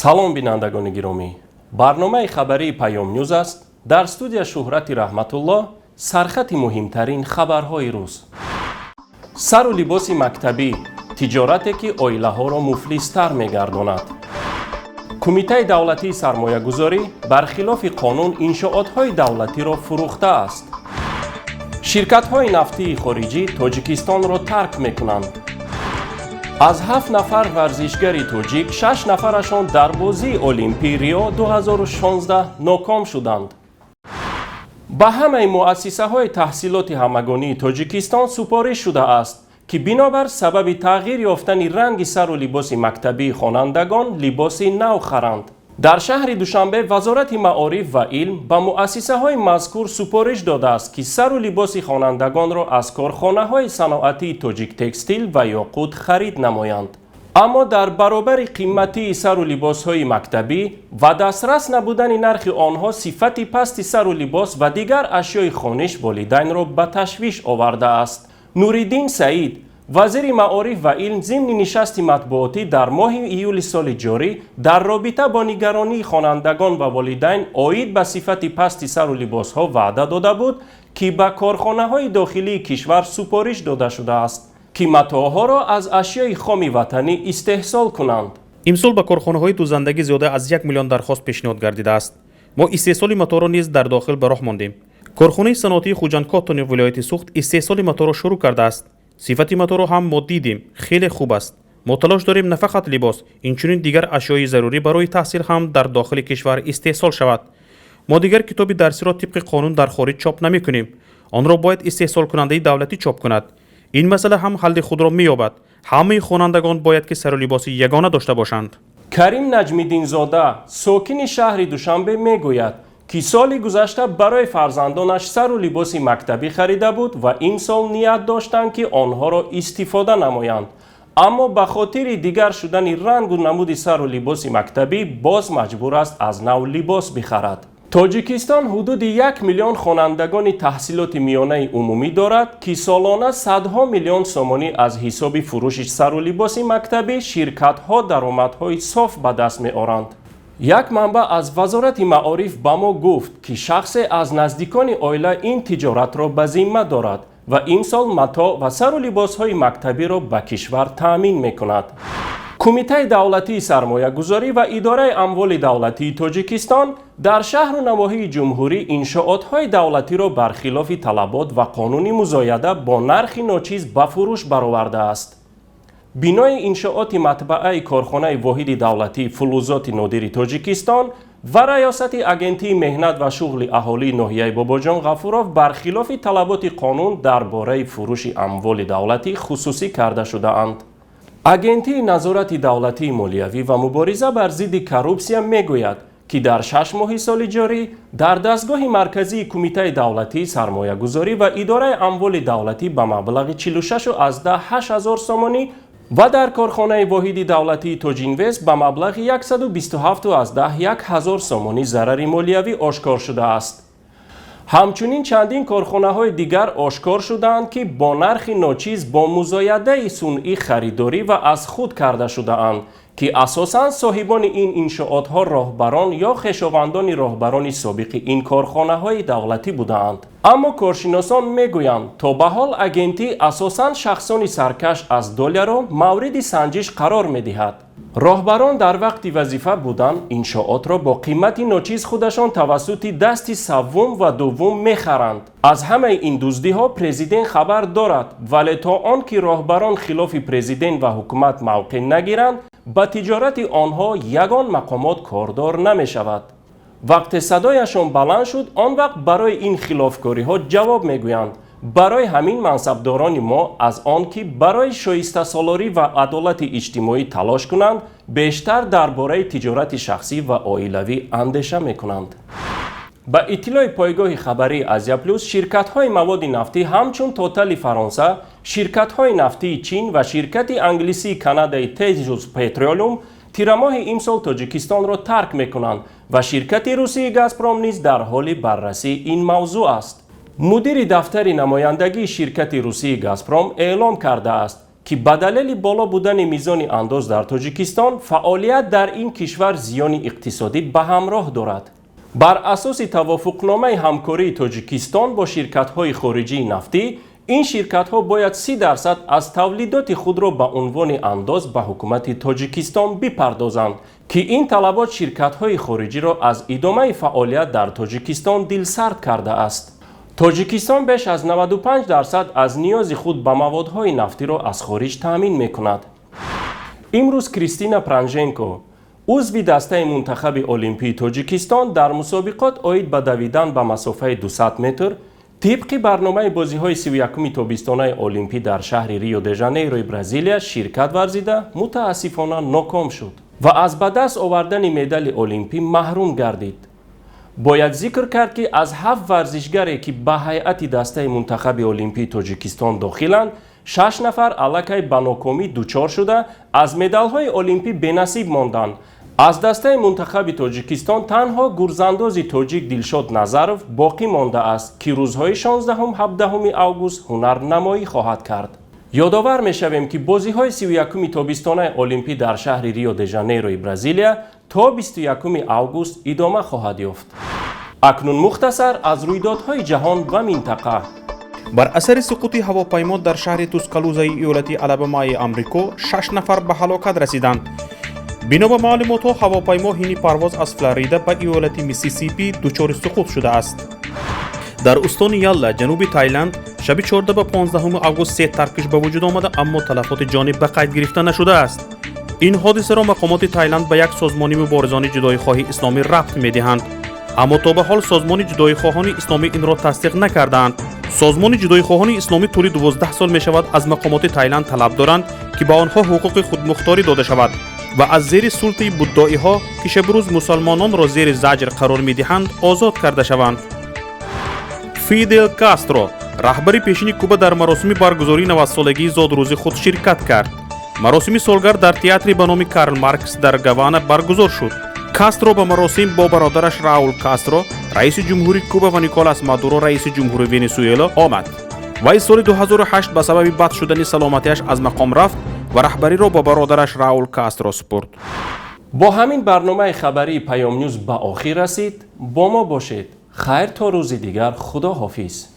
Салом, бинандагони гиромӣ! Барномаи хабарии Паём Нюз аст. Дар студия Шӯҳрати Раҳматуллоҳ. Сархати муҳимтарин хабарҳои рӯз: сару либоси мактабӣ — тиҷорате, ки оилаҳоро муфлистар мегардонад. Кумитаи давлатии сармоягузорӣ бар хилофи қонун иншоотҳои давлатиро фурӯхтааст. Ширкатҳои нафтии хориҷӣ Тоҷикистонро тарк мекунанд. Аз ҳафт нафар варзишгари тоҷик шаш нафарашон дар бозии Олимпии Рио 2016 ноком шуданд. Ба ҳамаи муассисаҳои таҳсилоти ҳамагонии Тоҷикистон супориш шудааст, ки бинобар сабаби тағйир ёфтани ранги сару либоси мактабии хонандагон либоси нав харанд. Дар шаҳри Душанбе Вазорати маориф ва илм ба муассисаҳои мазкур супориш додааст, ки сару либоси хонандагонро аз корхонаҳои саноатии Тоҷиктекстил ва Ёқут харид намоянд. Аммо дар баробари қиматии сару либосҳои мактабӣ ва дастрас набудани нархи онҳо, сифати пасти сару либос ва дигар ашёи хониш волидайнро ба ташвиш овардааст. Нуриддин Саид, вазири маориф ва илм, зимни нишасти матбуотӣ дар моҳи июли соли ҷорӣ дар робита бо нигаронии хонандагон ва волидайн оид ба сифати пасти сару либосҳо ваъда дода буд, ки ба корхонаҳои дохилии кишвар супориш дода шудааст, ки матоъҳоро аз ашёи хоми ватанӣ истеҳсол кунанд. Имсол ба корхонаҳои дӯзандагӣ зиёда аз 1 миллион дархост пешниҳод гардидааст. Мо истеҳсоли маторо низ дар дохил ба роҳ мондем. Корхонаи саноатии Хуҷанд Коттони вилояти Суғд истеҳсоли маторо шурӯъ кардааст. Сифати маторо ҳам мо дидем, хеле хуб аст. Мо талош дорем, на фақат либос, инчунин дигар ашёи зарурӣ барои таҳсил ҳам дар дохили кишвар истеҳсол шавад. Мо дигар китоби дарсиро тибқи қонун дар хориҷ чоп намекунем. Онро бояд истеҳсолкунандаи давлатӣ чоп кунад. Ин масъала ҳам ҳалли худро меёбад. Ҳамаи хонандагон бояд ки сару либоси ягона дошта бошанд. Карим Наҷмиддинзода, сокини шаҳри Душанбе, мегӯяд, ки соли гузашта барои фарзандонаш сару либоси мактабӣ харида буд ва имсол ният доштанд, ки онҳоро истифода намоянд, аммо ба хотири дигар шудани рангу намуди сару либоси мактабӣ боз маҷбур аст аз нав либос бихарад. Тоҷикистон ҳудуди 1 миллион хонандагони таҳсилоти миёнаи умумӣ дорад, ки солона садҳо миллион сомонӣ аз ҳисоби фурӯши сару либоси мактабӣ ширкатҳо даромадҳои соф ба даст меоранд. Як манбаъ аз Вазорати маориф ба мо гуфт, ки шахсе аз наздикони оила ин тиҷоратро ба зимма дорад ва имсол матоъ ва сару либосҳои мактабиро ба кишвар таъмин мекунад. Кумитаи давлатии сармоягузорӣ ва Идораи амволи давлатии Тоҷикистон дар шаҳру навоҳии ҷумҳурӣ иншоотҳои давлатиро бар хилофи талабот ва қонуни музояда бо нархи ночиз ба фурӯш баровардааст. Бинои иншооти матбааи корхонаи воҳиди давлатии фулузоти нодири Тоҷикистон ва раёсати Агентии меҳнат ва шуғли аҳолии ноҳияи Бобоҷон Ғафуров бар хилофи талаботи қонун дар бораи фурӯши амволи давлатӣ хусусӣ карда шудаанд. Агентии назорати давлатии молиявӣ ва мубориза бар зидди коррупсия мегӯяд, ки дар 6 моҳи соли ҷорӣ дар дастгоҳи марказии Кумитаи давлатии сармоягузорӣ ва Идораи амволи давлатӣ ба маблағи 46,8 ҳазор сомонӣ ва дар корхонаи воҳиди давлатии Тоҷинвест ба маблағи 127,1 ҳазор сомонӣ зарари молиявӣ ошкор шудааст. Ҳамчунин чандин корхонаҳои дигар ошкор шудаанд, ки бо нархи ночиз бо музоядаи сунъӣ харидорӣ ва аз худ карда шудаанд, ки асосан соҳибони ин иншоотҳо роҳбарон ё хешовандони роҳбарони собиқи ин корхонаҳои давлатӣ будаанд. Аммо коршиносон мегӯянд, то ба ҳол агентӣ асосан шахсони саркаш аз доляро мавриди санҷиш қарор медиҳад. Роҳбарон дар вақти вазифа будан иншоотро бо қимати ночиз худашон тавассути дасти саввум ва дуввум мехаранд. Аз ҳамаи ин дуздиҳо президент хабар дорад, вале то он ки роҳбарон хилофи президент ва ҳукумат мавқеъ нагиранд, ба тиҷорати онҳо ягон мақомот кордор намешавад. Вақте садояшон баланд шуд, он вақт барои ин хилофкориҳо ҷавоб мегӯянд. Барои ҳамин мансабдорони мо аз он ки барои шоистасолорӣ ва адолати иҷтимоӣ талош кунанд, бештар дар бораи тиҷорати шахсӣ ва оилавӣ андеша мекунанд. Ба иттилои пойгоҳи хабарии Азия Плюс, ширкатҳои маводи нафтӣ ҳамчун Тотали Фаронса, ширкатҳои нафтии Чин ва ширкати англисии Канадаи Тезус Петролиум тирамоҳи имсол Тоҷикистонро тарк мекунанд ва ширкати русии Газпром низ дар ҳоли баррасии ин мавзӯъ аст. Мудири дафтари намояндагии ширкати русии Газпром эълом кардааст. Ки ба далели боло будани мизони андоз дар Тоҷикистон фаъолият дар ин кишвар зиёни иқтисодӣ ба ҳамроҳ дорад. Бар асоси тавофуқномаи ҳамкории Тоҷикистон бо ширкатҳои хориҷии нафтӣ, ин ширкатҳо бояд 30% аз тавлидоти худро ба унвони андоз ба ҳукумати Тоҷикистон бипардозанд, ки ин талабот ширкатҳои хориҷиро аз идомаи фаъолият дар Тоҷикистон дилсард кардааст. Тоҷикистон беш аз 95% аз ниёзи худ ба маводҳои нафтиро аз хориҷ таъмин мекунад. Имрӯз Кристина Пранженко, узви дастаи мунтахаби олимпии Тоҷикистон, дар мусобиқот оид ба давидан ба масофаи 200 метр тибқи барномаи бозиҳои 31-уми тобистонаи олимпӣ дар шаҳри Рио де Жанейрои Бразилия ширкат варзида, мутаассифона ноком шуд ва аз ба даст овардани медали олимпӣ маҳрум гардид. Бояд зикр кард, ки аз ҳафт варзишгаре, ки ба ҳайати дастаи мунтахаби олимпии Тоҷикистон дохиланд, шаш нафар аллакай ба нокомӣ дучор шуда, аз медалҳои олимпӣ бенасиб монданд. Аз дастаи мунтахаби Тоҷикистон танҳо гурзандози тоҷик Дилшод Назаров боқӣ мондааст, ки рӯзҳои 16-17 август ҳунарнамоӣ хоҳад кард. Ёдовар мешавем, ки бозиҳои 31-уми тобистонаи олимпӣ дар шаҳри Рио де Жанейрои Бразилия то 21 август идома хоҳад ёфт. Акнун мухтасар аз рӯйдодҳои ҷаҳон ва минтақа. Бар асари суқути ҳавопаймо дар шаҳри Тускалузаи иёлати Алабамаи Амрико шаш нафар ба ҳалокат расиданд. Бино ба маълумотҳо, ҳавопаймо ҳини парвоз аз Флорида ба иёлати Миссисипи дучори суқут шудааст. Дар устони Ялла, ҷануби Тайланд, шаби 14 ба 15 август се таркиш ба вуҷуд омада, аммо талафоти ҷонӣ ба қайд гирифта нашудааст. Ин ҳодисаро мақомоти Тайланд ба як созмони муборизони ҷудоихоҳи исломӣ рабт медиҳанд, аммо то ба ҳол созмони ҷудоихоҳони исломӣ инро тасдиқ накардаанд. Созмони ҷудоихоҳони исломӣ тӯли 12 сол мешавад, аз мақомоти Тайланд талаб доранд, ки ба онҳо ҳуқуқи худмухторӣ дода шавад ва аз зери султаи буддоиҳо, ки шабрӯз мусалмононро зери заҷр қарор медиҳанд, озод карда шаванд. Фидел Кастро, раҳбари пешини Куба, дар маросими баргузории 90-солагии зодрӯзи худ ширкат кард. Маросими солгард дар театри ба номи Карл Маркс дар Гавана баргузор шуд. Кастро ба маросим бо бародараш Раул Кастро, раиси ҷумҳури Куба, ва Николас Мадуро, раиси ҷумҳури Венесуэла, омад. Вай соли 2008 ба сабаби бад шудани саломатиаш аз мақом рафт ва раҳбариро ба бародараш Раул Кастро супурд. Бо ҳамин барномаи хабарии Паёмнюз ба охир расид. Бо мо бошед. Хайр, то рӯзи дигар, худо ҳофиз.